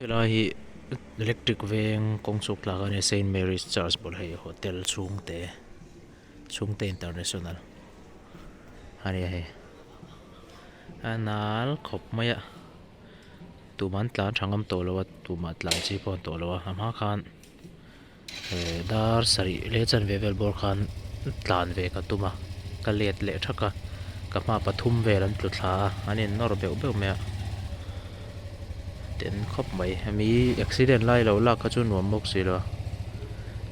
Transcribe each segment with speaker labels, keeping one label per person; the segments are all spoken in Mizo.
Speaker 1: Helai hi electric veng kawng chhuk thlak a nia Saint Mary's Church bul hei hotel chhungte chhungte international a nia hei a nal khawp mai a tumah an tlan tha ngam tawh lo a tumah tlan chi pawh an tawh lo a a hma khan eh dar sarih leh chanve vel bawr khan tlan ve ka tum a ka let leh thak a ka hma pathum vel an tlu thla a an in nawr beuh beuh mai a ten khawp mai hemi accident lai lo lak kha chu nuam bawk si lo a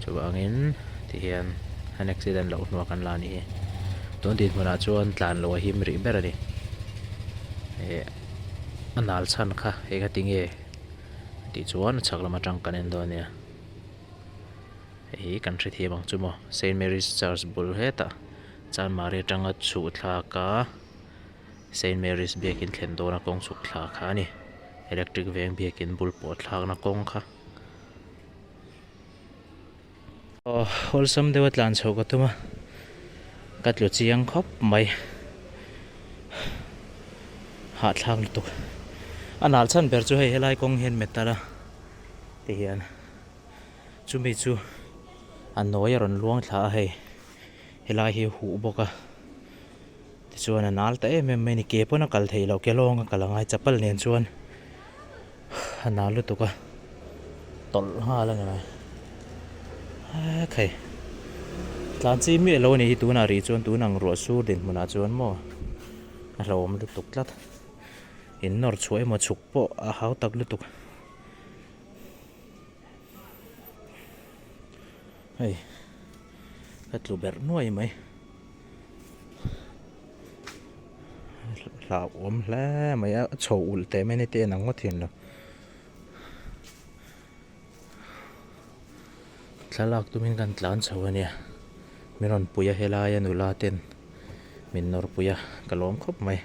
Speaker 1: chuvangin tihian an accident loh hnuah kan la a nih hi tun dinhmunah chuan tlan loh a him rih ber a ni eh a nal chhan kha engati nge tih chuan a chhak lam atang kan en dawn a nia. Hei hi kan hrethiam ang chu maw Saint Mary's Church bul hetah Chanmari atanga chhuh thlak a Saint Mary's biakin thlen dawna kawng chhuk thla kha a ni electric veng biakin bul pawh thlakna kawng kha. Aw awlsam deuha tlan chhoh ka tum a ka tlu chiang khawp mai hahthlak lutuk a nal chhan ber chu hei helai kawng hian metal a ti hian. Chumi chu a nawi a rawn luang thla a hei helai hi a huh bawk a tichuan a nal ta em em mai a ni ke pawn a kal theih loh ke lawng a kal a ngai chapal nen chuan a nal lutuk a tawlh nghal a ni mai hek hei tlan chi miah lo a nih hi tunah rih chuan tun ang ruah sur dinhmunah chuan maw a hlauhawm lutuk tlat in nawr chhuah emaw chhuk pawh a hau tak lutuk. Hei ka tlu berh nuai mai hlauhawm hle mai a a chho ulh teh mai a ni te en ang ngawt hian lo thlalak tumin kan tlan chho a nia min rawn pui a helaia nula ten min nawr pui a ka lawm khawp mai.